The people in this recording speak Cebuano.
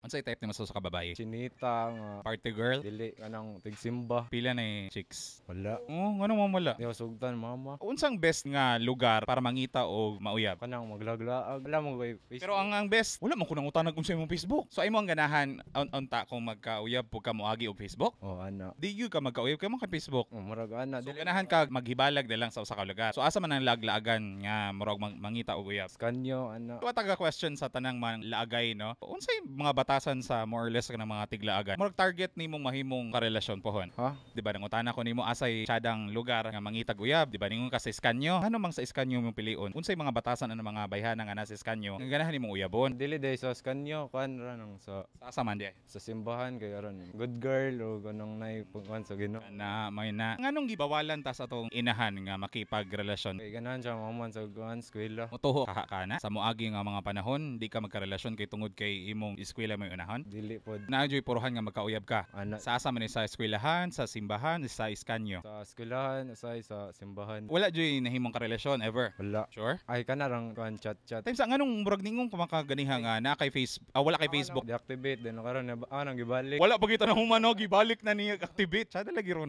Unsay type nimo sa usa ka babae? Chinita nga. Party girl? Dili, kanang tigsimba. Pila na chicks? Wala. Oh, ngano mo wala? Di ko sugtan mama. Unsang best nga lugar para mangita og mauyab? Kanang maglaglaag. Wala mo kay Facebook. Pero ang best, wala man ko nangutanag unsa imong Facebook. So ay mo ang ganahan unta kung magkauyab pug ka moagi og Facebook? Oh, ana. Di gyud ka magkauyab kay mo kay Facebook. Oh, murag ana. So Dili. Ganahan ka maghibalag na lang sa usa ka lugar. So asa man ang laglaagan nga murag mangita og uyab? Skanyo ana. Wa taga question sa tanang mga laagay, no? Unsay mga batasan sa more or less kanang mga tiglaagan? Murag target nimong mahimong karelasyon pohon. Ha? Di ba nangutana ko nimo asay tsadang lugar nga mangitag uyab, di ba ningon ka sa Escaño? Ano mang sa Escaño mong pilion? Unsay mga batasan ano mga bayhana nga nasa Escaño nga ganahan nimong uyabon? Dili day sa skanyo, kuan ra nang sa Sa asa man di ay? Sa simbahan kay aron good girl o kanang nay kuan sa Ginoo. Na may na nganong gibawalan ta sa atong inahan nga makipagrelasyon? Kay ganahan siya mahuman sa kuan, eskwela. Motuho ka na sa moagi nga mga panahon, di ka magkarelasyon kay tungod kay imong eskwela may unahon? Dili pod. Naa joy puruhan nga magkauyab ka? Ana. Sa asa man ni, sa eskwelahan, sa simbahan, sa Escaño? Sa eskwelahan, usay sa simbahan. Wala joy nahimong karelasyon ever? Wala. Sure? Ay, kana rang kuan, chat chat. Times nganong murag ningon ka makaganiha nga na kay face, wala kay Facebook? Deactivate din karon na nang gibalik. Wala pa kita na humano, gibalik na niya activate. Sada lagi ron.